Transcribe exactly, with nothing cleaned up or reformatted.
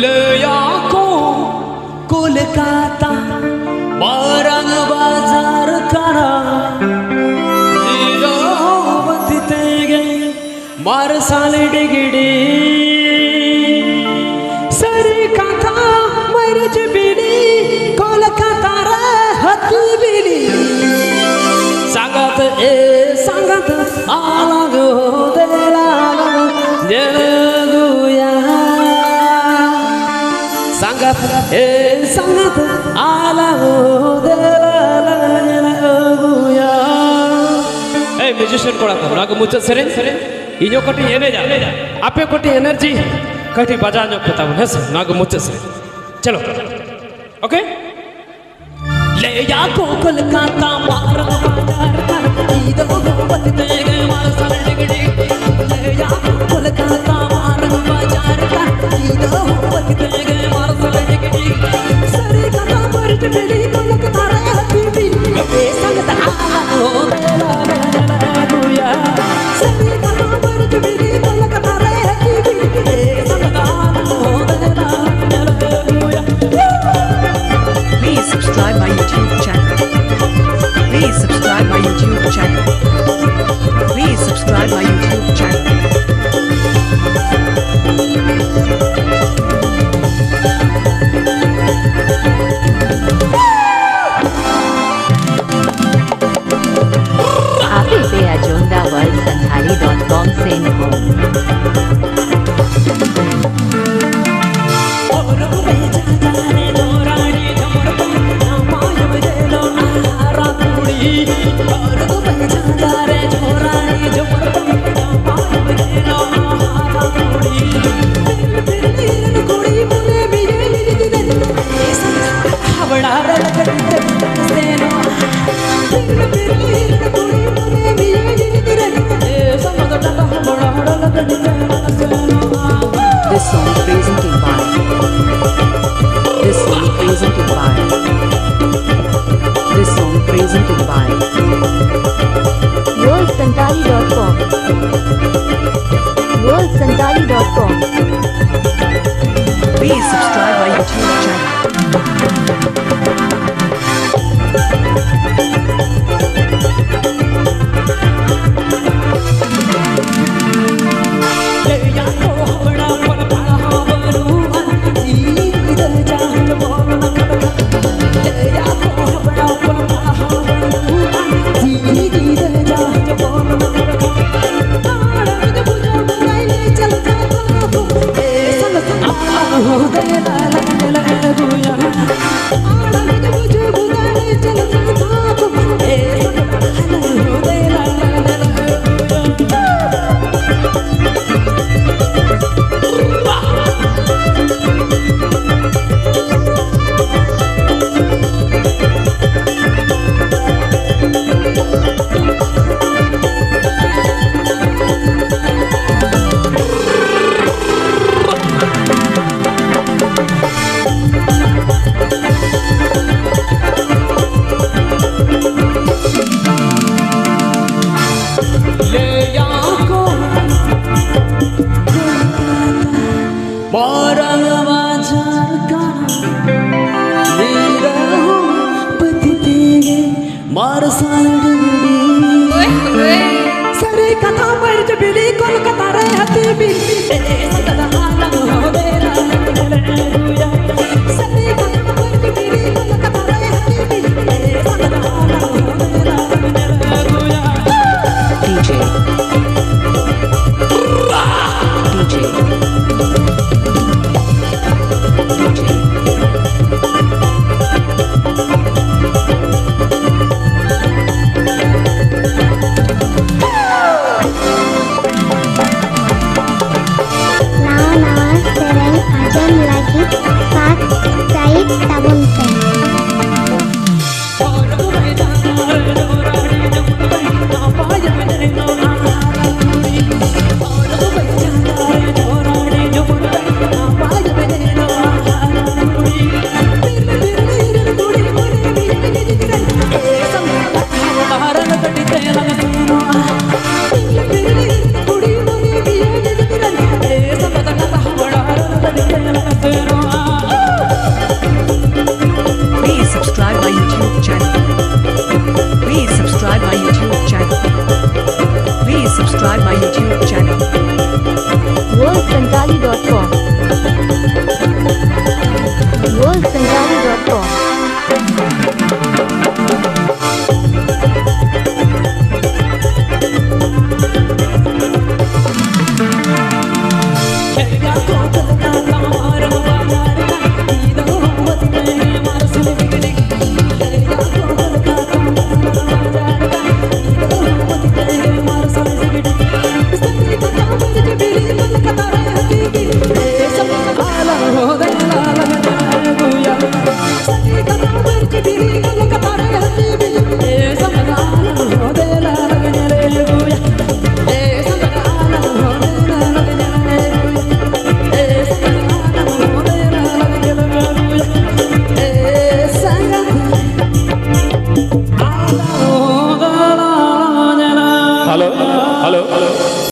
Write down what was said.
ᱞᱟᱹᱭᱟᱠᱚ ᱠᱳᱞᱠᱟᱛᱟ ᱢᱟᱨᱟᱝ ᱵᱟᱡᱟᱨ ᱠᱟᱱᱟ᱾ ᱡᱤᱨᱟᱹᱣ ᱵᱟᱹᱛᱤ ᱛᱮᱜᱮ ᱢᱟᱨᱥᱟᱞ ᱰᱤᱜᱽᱰᱤ᱾ ᱥᱟᱹᱨᱤ ᱠᱟᱛᱷᱟ ᱢᱟᱹᱨᱤᱪ ᱵᱤᱞᱤ, ᱠᱳᱞᱠᱟᱛᱟ ᱨᱮ ᱦᱟᱹᱛᱤ ᱵᱤᱞᱤ᱾ ᱥᱟᱸᱜᱟᱛ ᱮ ᱥᱟᱸᱜᱟᱛ, ᱟᱞᱟᱝ ᱦᱚᱸ ᱫᱮᱞᱟ ᱞᱟᱝ ᱧᱮᱞ ᱟᱹᱜᱩᱭᱟ᱾ ᱥᱟᱸᱜᱟᱛ ᱮ ᱥᱟᱸᱜᱟᱛ, ᱟᱞᱟᱝ ᱦᱚᱸ ᱫᱮᱞᱟ ᱞᱟᱝ ᱧᱮᱞ ᱟᱹᱜᱩᱭᱟ᱾ ᱮᱭ musician ᱠᱚᱲᱟ ᱠᱚ, ᱱᱚᱣᱟ ᱜᱮ ᱢᱩᱪᱟᱹᱫ ᱥᱮᱨᱮᱧ᱾ ᱤᱧ ᱦᱚᱸ ᱠᱟᱹᱴᱤᱡ ᱮᱱᱮᱡᱟ, ᱟᱯᱮ ᱠᱟᱹᱴᱤᱡ energy ᱠᱟᱹᱴᱤᱡ ᱵᱟᱡᱟᱣ ᱧᱚᱜ ᱯᱮ ᱛᱟᱵᱚᱱ, ᱦᱮᱸ ᱥᱮ? ᱱᱚᱣᱟ ᱜᱮ ᱢᱩᱪᱟᱹᱫ ᱥᱮᱨᱮᱧ᱾ ᱪᱚᱞᱚ, okay? ᱞᱟᱹᱭᱟ ᱠᱚ ᱠᱳᱞᱠᱟᱛᱟ ᱢᱟᱨᱟᱝ ᱵᱟᱡᱟᱨ ᱠᱟᱱᱟ, ᱤᱧ ᱫᱚ ᱵᱟᱹᱛᱤ ᱛᱮᱜᱮ ᱢᱟᱨᱥᱟᱞ ᱰᱤᱜᱽᱰᱤ᱾ ᱞᱟᱹᱭᱟ ᱠᱚ ᱠᱳᱞᱠᱟᱛᱟ ᱢᱟᱨᱟᱝ ᱵᱟᱡᱟᱨ ᱠᱟᱱᱟ, ᱤᱧ ᱫᱚ ᱵᱟᱹᱛᱤ ᱛᱮᱜᱮ ᱢᱟᱨᱥᱟᱞ ᱰᱤᱜᱽᱰᱤ᱾ ᱥᱟᱹᱨᱤ ᱠᱟᱛᱷᱟ ᱢᱟᱹᱨᱤᱪ ᱵᱤᱞᱤ, ᱠᱳᱞᱠᱟᱛᱟ ᱨᱮ ᱦᱟᱹᱛᱤ ᱵᱤᱞᱤ᱾ ᱮ ᱥᱟᱸᱜᱟᱛ ᱟᱞᱟᱝ ᱦᱚᱸ ᱫᱮᱞᱟ ᱞᱟᱝ ᱧᱮᱞ ᱟᱹᱜᱩᱭᱟ᱾ ᱥᱟᱹᱨᱤ ᱠᱟᱛᱷᱟ ᱢᱟᱹᱨᱤᱪ ᱵᱤᱞᱤ, ᱠᱳᱞᱠᱟᱛᱟ ᱨᱮ ᱦᱟᱹᱛᱤ ᱵᱤᱞᱤ᱾ ᱮ ᱥᱟᱸᱜᱟᱛ ᱟᱞᱟᱝ ᱦᱚᱸ ᱫᱮᱞᱟ ᱞᱟᱝ ᱧᱮᱞ ᱟᱹᱜᱩᱭᱟ᱾ Please subscribe my YouTube channel. Please subscribe my YouTube channel. Please subscribe my YouTube channel. ᱟᱯᱮ ᱯᱮ ᱟᱸᱡᱚᱢ ᱫᱟ world santhali dot com ᱥᱮᱱ ᱠᱷᱚᱱ᱾ This song presented by World Santali dot com. Please subscribe my YouTube channel. ᱢᱟᱨᱟᱝ ᱵᱟᱡᱟᱨ ᱠᱟᱱᱟ ᱱᱤᱨᱟᱹᱦᱩ ᱯᱟᱹᱛᱤ ᱛᱮᱜᱮ ᱢᱟᱨᱥᱟᱞ ᱰᱩᱝᱨᱤ᱾ ᱥᱟᱹᱨᱤ ᱠᱟᱛᱷᱟ ᱵᱟᱹᱲᱤᱡ ᱵᱤᱞᱤ ᱠᱳᱞᱠᱟᱛᱟ ᱨᱮ ᱦᱟᱹᱛᱤ ᱵᱤᱞᱤ᱾ ᱥᱟᱹᱨᱤ ᱠᱟᱛᱷᱟ ᱵᱟᱹᱲᱤᱡ ᱵᱤᱞᱤ ᱠᱳᱞᱠᱟᱛᱟ ᱨᱮ ᱦᱟᱹᱛᱤ ᱵᱤᱞᱤ᱾ DJ, DJ, DJ. ᱱᱟᱣᱟ ᱱᱟᱣᱟ ᱥᱮᱨᱮᱧ ᱟᱸᱡᱚᱢ ᱞᱟᱹᱜᱤᱫ ᱥᱟᱵᱥᱠᱨᱟᱭᱤᱵ ᱛᱟᱵᱚᱱ ᱯᱮ᱾ Please subscribe my YouTube channel. Please subscribe my YouTube channel. Please subscribe my YouTube channel. World Santhali dot com. World Santhali dot com.